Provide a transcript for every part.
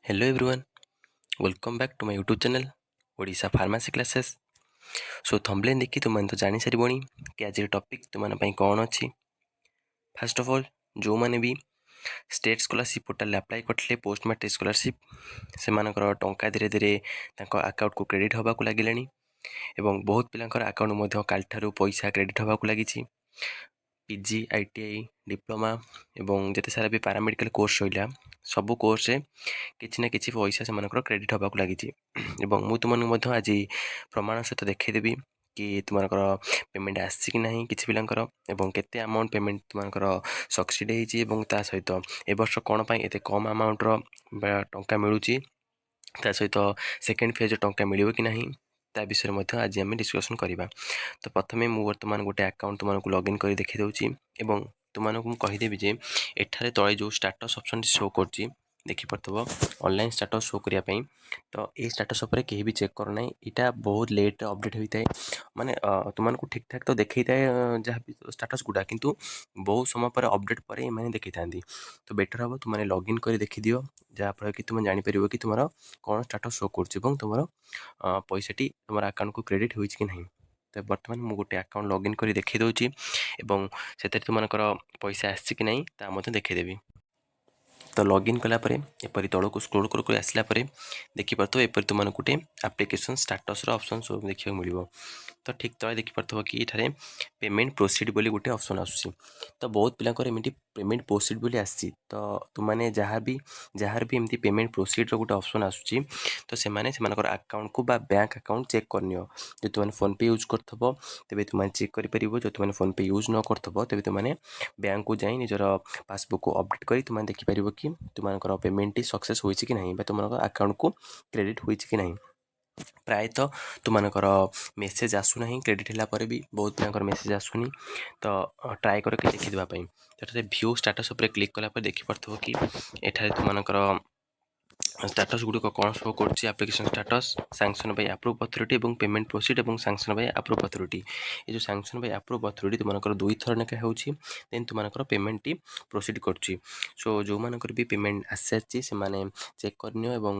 Hello everyone, welcome back to my YouTube channel, Odisha pharmacy classes. Show thumbnail ଦେଖି ତୁମମାନେ ତ ଜାଣିସାରିବଣି କି ଆଜିର topic ତୁମମାନଙ୍କ ପାଇଁ କ'ଣ ଅଛି। ଫାର୍ଷ୍ଟ ଅଫ୍ ଅଲ୍, ଯେଉଁମାନେ ବି ଷ୍ଟେଟ୍ ସ୍କଲାରସିପ୍ ପୋର୍ଟାଲରେ ଆପ୍ଲାଏ କରିଥିଲେ ପୋଷ୍ଟ ମାଟ୍ରିକ୍ ସ୍କଲାରସିପ୍, ସେମାନଙ୍କର ଟଙ୍କା ଧୀରେ ଧୀରେ ତାଙ୍କ ଆକାଉଣ୍ଟକୁ କ୍ରେଡ଼ିଟ୍ ହେବାକୁ ଲାଗିଲାଣି ଏବଂ ବହୁତ ପିଲାଙ୍କର ଆକାଉଣ୍ଟ ମଧ୍ୟ କାଲିଠାରୁ ପଇସା କ୍ରେଡ଼ିଟ୍ ହେବାକୁ ଲାଗିଛି। ପିଜି, ଆଇଟିଆଇ, ଡିପ୍ଲୋମା ଏବଂ ଯେତେ ସାରା ବି ପାରାମେଡ଼ିକାଲ କୋର୍ସ ରହିଲା, ସବୁ କୋର୍ସରେ କିଛି ନା କିଛି ପଇସା ସେମାନଙ୍କର କ୍ରେଡ଼ିଟ୍ ହେବାକୁ ଲାଗିଛି। ଏବଂ ମୁଁ ତୁମମାନଙ୍କୁ ମଧ୍ୟ ଆଜି ପ୍ରମାଣ ସହିତ ଦେଖାଇଦେବି କି ତୁମମାନଙ୍କର ପେମେଣ୍ଟ ଆସିଛି କି ନାହିଁ କିଛି ପିଲାଙ୍କର ଏବଂ କେତେ ଆମାଉଣ୍ଟ ପେମେଣ୍ଟ ତୁମମାନଙ୍କର ସକ୍ସିଡ଼ ହେଇଛି ଏବଂ ତା ସହିତ ଏ ବର୍ଷ କ'ଣ ପାଇଁ ଏତେ କମ୍ ଆମାଉଣ୍ଟର ଟଙ୍କା ମିଳୁଛି, ତା ସହିତ ସେକେଣ୍ଡ ଫେଜ୍ର ଟଙ୍କା ମିଳିବ କି ନାହିଁ, ତା ବିଷୟରେ ମଧ୍ୟ ଆଜି ଆମେ ଡିସ୍କସନ୍ କରିବା। ତ ପ୍ରଥମେ ମୁଁ ବର୍ତ୍ତମାନ ଗୋଟେ ଆକାଉଣ୍ଟ ତୁମମାନଙ୍କୁ ଲଗ୍ଇନ୍ କରି ଦେଖାଇ ଦେଉଛି ଏବଂ ତୁମମାନଙ୍କୁ ମୁଁ କହିଦେବି ଯେ ଏଠାରେ ତଳେ ଯେଉଁ ଷ୍ଟାଟସ୍ ଅପସନ୍ଟି ଶୋ କରୁଛି, ଦେଖିପାରୁଥିବ, ଅନଲାଇନ୍ ଷ୍ଟାଟସ୍ ଶୋ କରିବା ପାଇଁ, ତ ଏଇ ଷ୍ଟାଟସ୍ ଉପରେ କେହି ବି ଚେକ୍ କର ନାହିଁ। ଏଇଟା ବହୁତ ଲେଟ୍ରେ ଅପଡ଼େଟ୍ ହୋଇଥାଏ। ମାନେ ତୁମମାନଙ୍କୁ ଠିକ୍ଠାକ୍ ତ ଦେଖେଇଥାଏ ଯାହା ବି ଷ୍ଟାଟସ୍ ଗୁଡ଼ା, କିନ୍ତୁ ବହୁତ ସମୟ ପରେ ଅପଡ଼େଟ୍ ପରେ ଏମାନେ ଦେଖେଇଥାନ୍ତି। ତ ବେଟର୍ ହେବ ତୁମେ ଲଗ୍ଇନ୍ କରି ଦେଖିଦିଅ, ଯାହାଫଳରେ କି ତୁମେ ଜାଣିପାରିବ କି ତୁମର କ'ଣ ଷ୍ଟାଟସ୍ ଶୋ କରୁଛି ଏବଂ ତୁମର ପଇସାଟି ତୁମର ଆକାଉଣ୍ଟକୁ କ୍ରେଡ଼ିଟ୍ ହୋଇଛି କି ନାହିଁ। ତ ବର୍ତ୍ତମାନ ମୁଁ ଗୋଟେ ଆକାଉଣ୍ଟ ଲଗ୍ଇନ୍ କରି ଦେଖାଇ ଦେଉଛି ଏବଂ ସେଥିରେ ତୁମମାନଙ୍କର ପଇସା ଆସିଛି କି ନାହିଁ, ତାହା ମଧ୍ୟ ଦେଖାଇଦେବି। ତ ଲଗ୍ଇନ୍ କଲା ପରେ ଏପରି ତଳକୁ ସ୍କ୍ରୋଲ୍ କରି କରି ଆସିଲା ପରେ ଦେଖିପାରୁଥିବ, ଏପରି ତୁମମାନଙ୍କୁ ଗୋଟେ ଆପ୍ଲିକେସନ୍ ଷ୍ଟାଟସ୍ର ଅପସନ୍ ସବୁ ଦେଖିବାକୁ ମିଳିବ। ତ ଠିକ୍ ତଳେ ଦେଖିପାରୁଥିବ କି ଏଠାରେ ପେମେଣ୍ଟ ପ୍ରୋସିଡ଼ ବୋଲି ଗୋଟେ ଅପସନ୍ ଆସୁଛି। ତ ବହୁତ ପିଲାଙ୍କର ଏମିତି ପେମେଣ୍ଟ ପ୍ରୋସିଡ଼ ବୋଲି ଆସିଛି। ତ ତୁମାନେ ଯାହା ବି ଯାହାର ବି ଏମିତି ପେମେଣ୍ଟ ପ୍ରୋସିଡ଼ର ଗୋଟେ ଅପସନ୍ ଆସୁଛି, ତ ସେମାନେ ସେମାନଙ୍କର ଆକାଉଣ୍ଟକୁ ବା ବ୍ୟାଙ୍କ ଆକାଉଣ୍ଟ ଚେକ୍ କରିନିଅ। ଯଦି ତୁମେ ଫୋନ୍ପେ ୟୁଜ୍ କରୁଥିବ, ତେବେ ତୁମେ ଚେକ୍ କରିପାରିବ। ଯଦି ତୁମେ ଫୋନ୍ପେ ୟୁଜ୍ ନ କରୁଥିବ, ତେବେ ତୁମେ ବ୍ୟାଙ୍କକୁ ଯାଇ ନିଜର ପାସବୁକ୍କୁ ଅପଡ଼େଟ୍ କରି ତୁମେ ଦେଖିପାରିବ କି ତୁମମାନଙ୍କର ପେମେଣ୍ଟଟି ସକ୍ସେସ୍ ହୋଇଛି କି ନାହିଁ ବା ତୁମମାନଙ୍କ ଆକାଉଣ୍ଟକୁ କ୍ରେଡ଼ିଟ୍ ହୋଇଛି କି ନାହିଁ। ପ୍ରାୟତଃ ତୁମମାନଙ୍କର ମେସେଜ୍ ଆସୁନାହିଁ। କ୍ରେଡ଼ିଟ୍ ହେଲା ପରେ ବି ବହୁତ ପିଲାଙ୍କର ମେସେଜ୍ ଆସୁନି। ତ ଟ୍ରାଏ କର କି ଦେଖିଦେବା ପାଇଁ। ଏଠାରେ ଭ୍ୟୁ ଷ୍ଟାଟସ୍ ଉପରେ କ୍ଲିକ୍ କଲା ପରେ ଦେଖିପାରୁଥିବ କି ଏଠାରେ ତୁମମାନଙ୍କର ଷ୍ଟାଟସ୍ ଗୁଡ଼ିକ କ'ଣ ଶୋ କରୁଛି। Application status, sanction by approve authority ଏବଂ ପେମେଣ୍ଟ ପ୍ରୋସିଡ଼ ଏବଂ ସାଙ୍କସନ୍ ବାଇ ଆପ୍ରୁଭ୍ ଅଥରିଟି। ଏ ଯେଉଁ ସାଙ୍କସନ୍ ବାଇ ଆପ୍ରୁଭ୍ ଅଥରିଟି ତୁମମାନଙ୍କର ଦୁଇଥର ଲେଖା ହେଉଛି, ଦେନ୍ ତୁମମାନଙ୍କର ପେମେଣ୍ଟଟି ପ୍ରୋସିଡ଼ କରୁଛି। ସୋ ଯେଉଁମାନଙ୍କର ବି ପେମେଣ୍ଟ ଆସିସାରିଛି, ସେମାନେ ଚେକ୍ କରିନିଅ ଏବଂ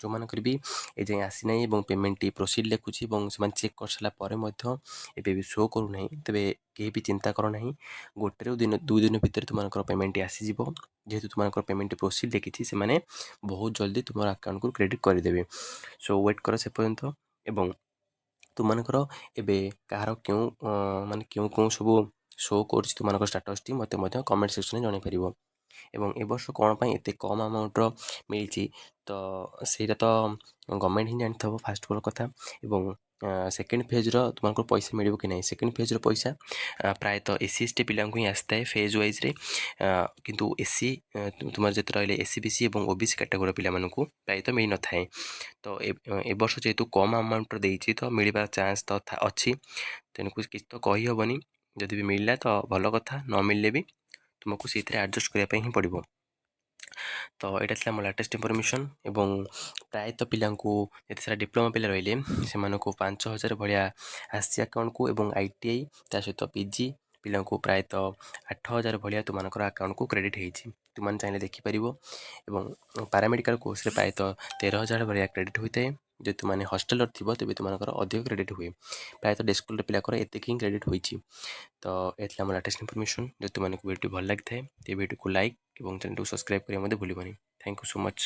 ଯେଉଁମାନଙ୍କର ବି ଏଯାଏଁ ଆସିନାହିଁ ଏବଂ ପେମେଣ୍ଟଟି ପ୍ରୋସିଡ଼ ଲେଖୁଛି ଏବଂ ସେମାନେ ଚେକ୍ କରିସାରିଲା ପରେ ମଧ୍ୟ ଏବେ ବି ଶୋ କରୁନାହିଁ, ତେବେ କେହି ବି ଚିନ୍ତା କର ନାହିଁ। ଗୋଟେରୁ ଦିନ 2 ଦିନ ଭିତରେ ତୁମମାନଙ୍କର ପେମେଣ୍ଟଟି ଆସିଯିବ। ଯେହେତୁ ତୁମମାନଙ୍କର ପେମେଣ୍ଟଟି ପ୍ରୋସିଡ଼ ଲେଖିଛି, ସେମାନେ ବହୁତ ଜଲ୍ଦି ତୁମର ଆକାଉଣ୍ଟକୁ କ୍ରେଡ଼ିଟ୍ କରିଦେବେ। ସୋ ୱେଟ୍ କର ସେ ପର୍ଯ୍ୟନ୍ତ। ଏବଂ ତୁମମାନଙ୍କର ଏବେ କାହାର କେଉଁ ମାନେ କେଉଁ କେଉଁ ସବୁ ଶୋ କରୁଛି ତୁମମାନଙ୍କର ଷ୍ଟାଟସ୍ଟି, ମୋତେ ମଧ୍ୟ କମେଣ୍ଟ ସେକ୍ସନରେ ଜଣାଇପାରିବ। ଏବଂ ଏ ବର୍ଷ କ'ଣ ପାଇଁ ଏତେ କମ୍ ଆମାଉଣ୍ଟର ମିଳିଛି, ତ ସେଇଟା ତ ଗଭର୍ଣ୍ଣମେଣ୍ଟ ହିଁ ଜାଣିଥିବ, ଫାଷ୍ଟ ଅଫ୍ ଅଲ୍ କଥା। ଏବଂ ସେକେଣ୍ଡ ଫେଜ୍ର ତୁମମାନଙ୍କର ପଇସା ମିଳିବ କି ନାହିଁ? ସେକେଣ୍ଡ ଫେଜ୍ର ପଇସା ପ୍ରାୟତଃ ଏସ୍ ସି, ଏସ୍ ଟି ପିଲାଙ୍କୁ ହିଁ ଆସିଥାଏ ଫେଜ୍ ୱାଇଜ୍ରେ। କିନ୍ତୁ ଏସ୍ ସି ତୁମର ଯେତେ ରହିଲେ ଏସ୍ ଇ ବି ସି ଏବଂ ଓ ବି ସି କାଟାଗୋରୀ ପିଲାମାନଙ୍କୁ ପ୍ରାୟତଃ ମିଳିନଥାଏ। ତ ଏ ବର୍ଷ ଯେହେତୁ କମ୍ ଆମାଉଣ୍ଟର ଦେଇଛି, ତ ମିଳିବାର ଚାନ୍ସ ତ ଅଛି। ତେଣୁ କିଛି ତ କହିହେବନି। ଯଦି ବି ମିଳିଲା ତ ଭଲ କଥା, ନ ମିଳିଲେ ବି ତୁମକୁ ସେଇଥିରେ ଆଡ଼ଜଷ୍ଟ କରିବା ପାଇଁ ହିଁ ପଡ଼ିବ। ତ ଏଇଟା ଥିଲା ମୋ ଲାଟେଷ୍ଟ ଇନଫର୍ମେସନ୍। ଏବଂ ପ୍ରାୟତଃ ପିଲାଙ୍କୁ, ଯେତେ ସାରା ଡିପ୍ଲୋମା ପିଲା ରହିଲେ, ସେମାନଙ୍କୁ 5000 ଭଳିଆ ଆସିଛି ଆକାଉଣ୍ଟକୁ ଏବଂ ଆଇଟିଆଇ, ତା ସହିତ ପିଜି ପିଲାଙ୍କୁ ପ୍ରାୟତଃ 8000 ଭଳିଆ ତୁମମାନଙ୍କର ଆକାଉଣ୍ଟକୁ କ୍ରେଡ଼ିଟ୍ ହେଇଛି। ତୁମମାନେ ଚାହିଁଲେ ଦେଖିପାରିବ। ଏବଂ ପାରାମେଡ଼ିକାଲ କୋର୍ସରେ ପ୍ରାୟତଃ 13,000 ଭଳିଆ କ୍ରେଡ଼ିଟ୍ ହୋଇଥାଏ। ଯଦି ତୁମମାନେ ହଷ୍ଟେଲରେ ଥିବ, ତେବେ ତୁମମାନଙ୍କର ଅଧିକ କ୍ରେଡ଼ିଟ୍ ହୁଏ। ପ୍ରାୟତଃ ଡେ ସ୍କଲାର ପିଲାଙ୍କର ଏତିକି ହିଁ କ୍ରେଡ଼ିଟ୍ ହୋଇଛି। ତ ଏ ଥିଲା ମୋ ଲାଟେଷ୍ଟ ଇନଫର୍ମେସନ୍। ଯଦି ତୁମମାନଙ୍କୁ ଭିଡ଼ିଓଟି ଭଲ ଲାଗିଥାଏ, ତେବେ ଭିଡ଼ିଓକୁ ଲାଇକ୍ ଏବଂ ଚ୍ୟାନେଲକୁ ସବସ୍କ୍ରାଇବ୍ କରିବା ମଧ୍ୟ ଭୁଲିବନି। Thank you so much.